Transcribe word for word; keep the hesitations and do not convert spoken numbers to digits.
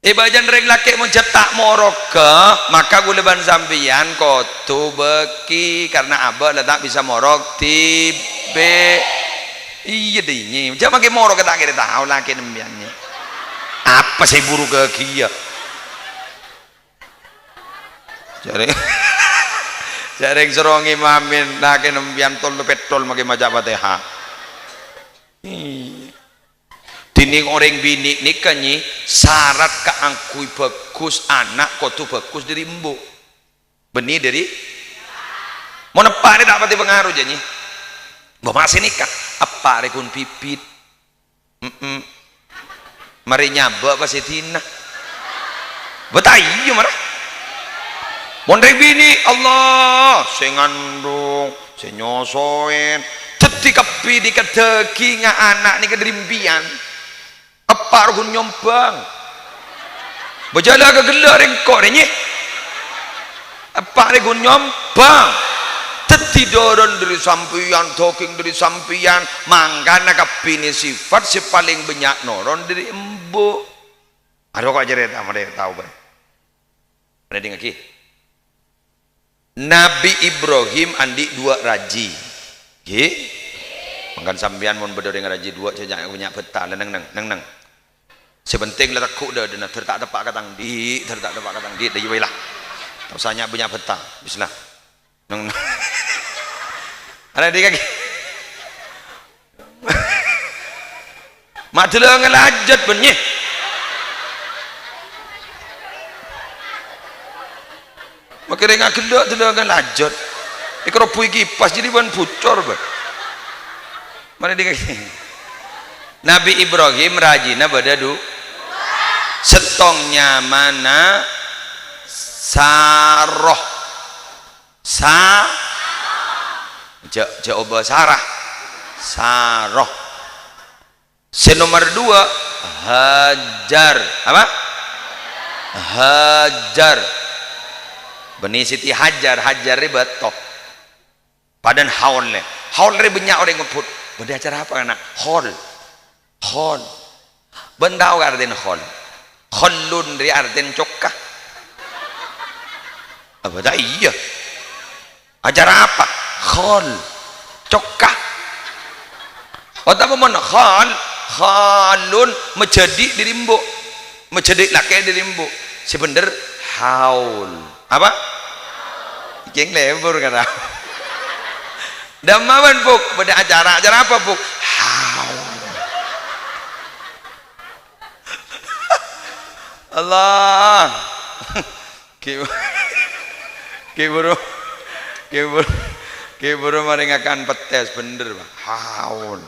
È bâjâna rèng lakè' mon jhâ' ta' moroghâ, maka kaulâ bân sampèyan kodhu bâgi, karna abâ' la ta' bisa morok dhibi'. Iyâ, dhinè. Jhâ' mangkè morok ta' kèra tao lakèna sampèyan, nyè. Apa sè buru ghâghiyâ? Jhârèng, jhârèng soro ngimami lakèna sampèyan tolo pèttol mangkè maca Fatihah. Iyâ. Dhinèng orèng binè' nèka, nyè, sarat kaangghuy bhâghus ana' kodhu bhâghus dhâri embu'. Bânnè dhâri, mon eppa' rè ta' patè pangaro, jâ, nyè. Mbok masè nèka, eppa' rè ghun bibit. Mm-mm. Marè nyabâ' pas è dinna. Bâ ta' iyâ, mara. Mon rèng binè', Allah, sè ngandung, sè nyosowèn. Dhâddhi kabbhi nèka dhâghingnga ana' nèka dhâri sampèyan. Eppa' rè ghun nyombhâng. Bâjâlâ ka ghellâ' rèng ko' rè, nyè. Eppa' rè ghun nyombhâng. Dhâddhi dhoron dhâri sampèyan, dhâging dhâri sampèyan. Mangkana kabbhi nè sifat sè palèng bânnya' noron dhâri embu'. Aro ko' carèta, marè tao, bân. Ana' dhingngaghi. Nabi Ibrahim andi' duwâ' rajhi. Ghi? Mangkana sampèyan mon bâdâ orèng rajhi duwâ', jhâ' nya-, nya' bhâta, la neng-neng, neng-neng. Sè pentèng la tegghu' dhâdhâna, dhâr ta' teppa' ka tang dhi', dhâr ta' teppa' ka tang dhi', dâ' iyâ bhâi la. Ta' osa nya-, nya' bhâta, bismillah. Neng-neng. Ana' dhingngaghi. Ma' dâlâ ngalajât, bân, nyè. Makè rèng aghellâ' dâlâ ngalajât. Èkarobbhuwi kipas, jârèya bân bucor, bân. Marè dhingngaghi. Nabi Ibrahim rajhina bâdâ du-, sèttong nyamana Saroh. Sa-, jhâ', jhâ' obâ Sarah. Saroh. Sè nomer duwâ', Hajar. Apa? Hajar. Bânnè Siti Hajar, Hajar rè bâto. Padâna haul rè. Haul rè bânnya' orèng ngebbhut. Bâdâ acara apa, ana'? Haul. Haul. Bân tao ka artèna haul? Khallun rè artèna cokka. Apa ta' iyâ? Acara apa? Khal. Cokka. Otabâ mon khal, khalun majhâdhi' dhâri embu'. Majhâdhi' lakè' dhâri embu'. Sè bhendher haul. Apa? Kèng lebur kata. Dâmma bân, Bu', bâdâ acara. Acara apa, Bu'? Haul. Allah. Ki, ki buru, ki buru, ki buru marè ngakan pettès, bhendher, Pak. Haul.